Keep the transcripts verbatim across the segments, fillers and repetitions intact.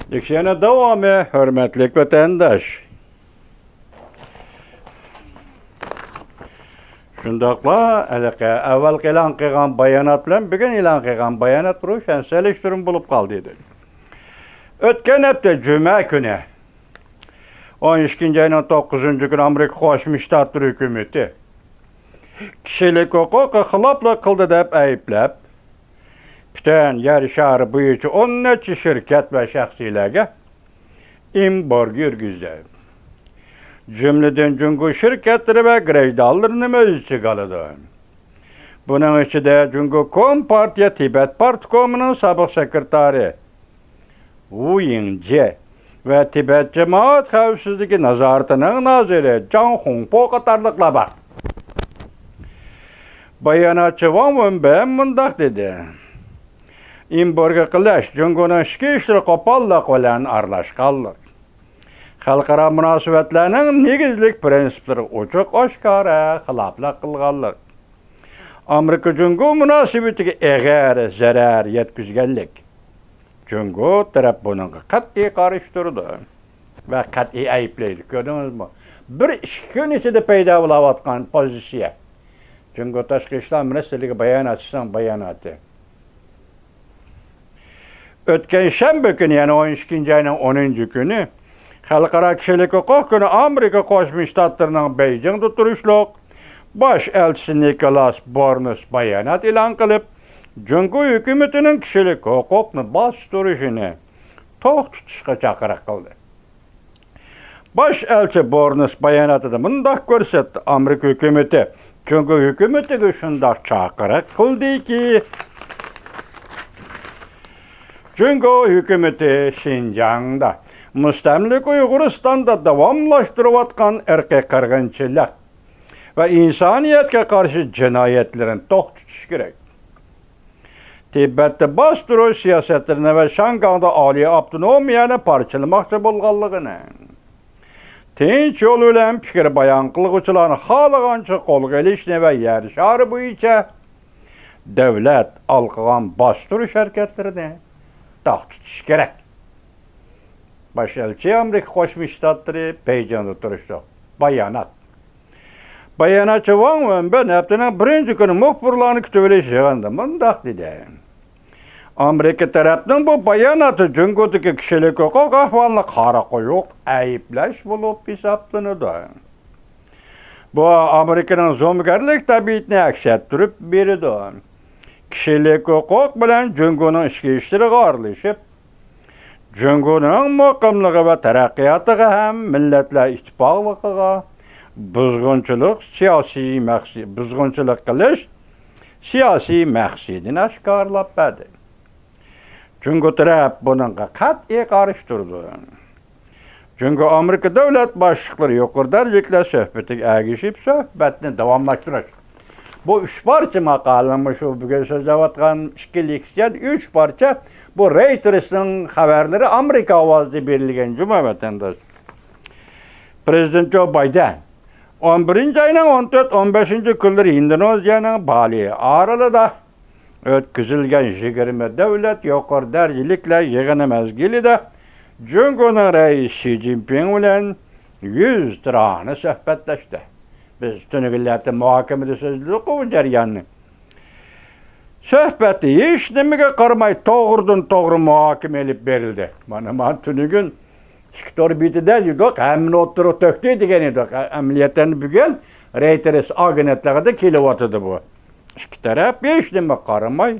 لېكسىيەنىڭ داۋامى، ھۆرمەتلىك ۋەتەنداش. شۇنداقلا ھېلىقى ئەۋۋەلقى ئېلان قىلغان بايانات بىلەن بۈگۈن ئېلان قىلغان بايانات روشەن سېلىشتۇرما بولۇپ قالدى، دېدى. ئۆتكەن ھەپتە جۈمە كۈنى، ئون ئىككىنچى ئاينىڭ توققۇزىنچى كۈنى ئامېرىكا قوشما شتاتلىرى ھۆكۈمىتى كىشىلىك ھوقۇققا خىلاپلىق قىلدى دەپ ئەيىبلەپ، پۈتۈن يەر شارى بويىچە ئون نەچچە شىركەت ۋە شەخسلەرگە ئېمبارگو يۈرگۈزدى. جۈملىدىن جۇڭگو شىركەتلىرى ۋە گىرەجدانلىرىنىمۇ ئۆز ئىچىگە ئالىدۇ. بۇنىڭ ئىچىدە جۇڭگو كومپارتىيە تىبەت پارتكومىنىڭ سابىق سېكرېتارى ۋۇ يىڭجې ۋە تىبەت جامائەت خەۋپسىزلىكى نازارىتىنىڭ نازىرى جاڭ خۇڭپو قاتارلىقلار بار. باياناتچى ۋاڭ ۋېنبېن مۇنداق دېدى: ئېمبارگو قىلىش جۇڭگونىڭ ئىچكى ئىشلىرى قوپاللىق بىلەن ئارىلاشقانلىق، خەلقئارا مۇناسىۋەتلەرنىڭ نېگىزلىك پىرىنسىپلىرىغا ئوچۇق ئاشكارا خىلاپلىق قىلغانلىق، ئامېرىكا جۇڭگو مۇناسىۋىتىگە ئېغىر زەرەر يەتكۈزگەنلىك. جۇڭگو تەرەپ بۇنىڭغا قەتئىي قارشى تۇرىدۇ ۋە قەتئىي ئەيىبلەيدۇ. كۆردىڭىزمۇ؟ بىر ئىككى كۈن ئىچىدە پەيدا بولاۋاتقان پوزىتسىيە. جۇڭگو تاشقى ئىشلار مىنىستىرلىكى باياناتچىسىنىڭ باياناتى. ئۆتكەن شەنبە كۈنى، يەنى ئون ئىككىنچى ئاينىڭ ئونىنچى كۈنى، خەلقئارا كىشىلىك ھوقۇق كۈنى ئامېرىكا قوشما شتاتلىرىنىڭ بېيجىڭدا تۇرۇشلۇق باش ئەلچىسى نىكولاس بورنس بايانات ئېلان قىلىپ، جۇڭگو ھۆكۈمىتىنىڭ كىشىلىك ھوقۇقنى باستۇرۇشىنى توختىتىشقا چاقىرىق قىلدى. باش ئەلچى بورنس باياناتىدا مۇنداق كۆرسەتتى: ئامېرىكا ھۆكۈمىتى جۇڭگو ھۆكۈمىتىگە شۇنداق چاقىرىق قىلدىكى، جۇڭگو ھۆكۈمىتى شىنجاڭدا، مۇستەملىكە ئۇيغۇرىستاندا داۋاملاشتۇرۇۋاتقان ئىرقىي قىرغىنچىلىق ۋە ئىنسانىيەتكە قارشى جىنايەتلىرىنى توختىتىش كېرەك. تىبەتتە باستۇرۇش سىياسەتلىرىنى ۋە شياڭگاڭدا ئالىي ئاپتونومىيەنى پارچىلىماقچى بولغانلىقىنى، تىنچ يول بىلەن پىكىر بايان قىلغۇچىلارنى خالىغانچە قولغا ئېلىشنى ۋە يەر شارى بويىچە دۆلەت ئالقىغان باستۇرۇش ھەرىكەتلىرىنى توختىتىش كېرەك. باش ئەلچى ئامېرىكا قوشما شتاتلىرى بېيجىڭدا تۇرۇشلۇق بايانات. باياناتچى ۋاڭ ۋېنبېن ھەپتىنىڭ بىرىنچى كۈنى مۇخبىرلارنى كۈتۈۋېلىش يىغىنىدا مۇنداق دېدى: ئامېرىكا تەرەپنىڭ بۇ باياناتى جۇڭگودىكى كىشىلىك ھوقۇق ئەھۋالىنى قارا قويۇق ئەيىبلەش بولۇپ ھېسابلىنىدۇ. بۇ ئامېرىكىنىڭ زومىگەرلىك تەبىئىتىنى ئەكس ئەتتۈرۈپ بېرىدۇ. كىشىلىك ھوقۇق بىلەن جۇڭگونىڭ ئىچكى ئىشلىرىغا ئارىلىشىپ، جۇڭگونىڭ مۇقىملىقى ۋە تەرەققىياتىغا ھەم مىللەتلەر ئىتتىپاقلىقىغا بۇزغۇنچىلىق سىياسىي مەقسى-، بۇزغۇنچىلىق قىلىش سىياسىي مەقسىتىنى ئاشكارىلاپ بەردى. جۇڭگو تەرەپ بۇنىڭغا قەتئىي قارشى تۇرىدۇ. جۇڭگو ئامېرىكا دۆلەت باشلىقلىرى يۇقىرى دەرىجىلىكلەر سۆھبىتىگە ئەگىشىپ سۆھبەتنى داۋاملاشتۇرۇش. بۇ ئۈچ پارچە ماقالىنىڭ، مۇشۇ بۈگۈن سۆزلەۋاتقان ئىككى لېكسىيە، ئۈچ پارچە، بۇ رېيتېرسنىڭ خەۋەرلىرى، ئامېرىكا ئاۋازىدا بېرىلگەن جۇمۇ ۋەتەنداش. پرېزىدېنت جو بايدېن ئون بىرىنچى ئاينىڭ ئون تۆت، ئون بەشىنچى كۈنلىرى ئىندونېزىيەنىڭ بالى ئارىلىدا ئۆتكۈزۈلگەن يىگىرمە دۆلەت يۇقىرى دەرىجىلىكلەر يىغىنى مەزگىلىدە جۇڭگونىڭ رەئىسى شى جىنپىڭ بىلەن يۈزتۇرانە سۆھبەتلەشتى. بىز تۈنۈگۈنلەردە مۇھاكىمىدە سۆزلىدۇققۇ بۇ جەرياننى. سۆھبەتتە ھېچنېمىگە قارىماي توغرىدىن توغرا مۇھاكىمە ئېلىپ بېرىلدى. مانا، مانا تۈنۈگۈن ئىككى تور بېتىدە دېدۇق، ھەممىنى ئوتتۇرىغا تۆكتى دېگەن ئىدۇق. ئەمەلىيەتتە بۈگۈن رېيتېرس ئاگېنتلىقىدا كېلىۋاتىدۇ بۇ. ئىككى تەرەپ ھېچنېمە قارىماي،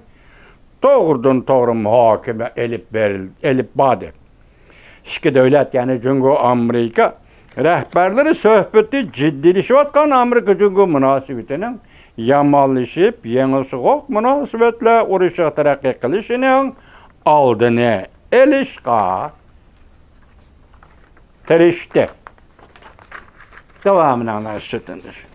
توغرىدىن توغرا مۇھاكىمە ئېلىپ بېرىل-، ئېلىپ باردى. ئىككى دۆلەت، يەنى جۇڭگو، ئامېرىكا رەھبەرلىرى سۆھبىتى جىددىيلىشىۋاتقان ئامېرىكا جۇڭگو مۇناسىۋىتىنىڭ يامانلىشىپ، يېڭى سوغۇق مۇناسىۋەتلەر ئۇرۇشىغا تەرەققىي قىلىشىنىڭ ئالدىنى ئېلىشقا تىرىشتى. داۋامىنى ئاڭلايسىز، ۋەتەنداش.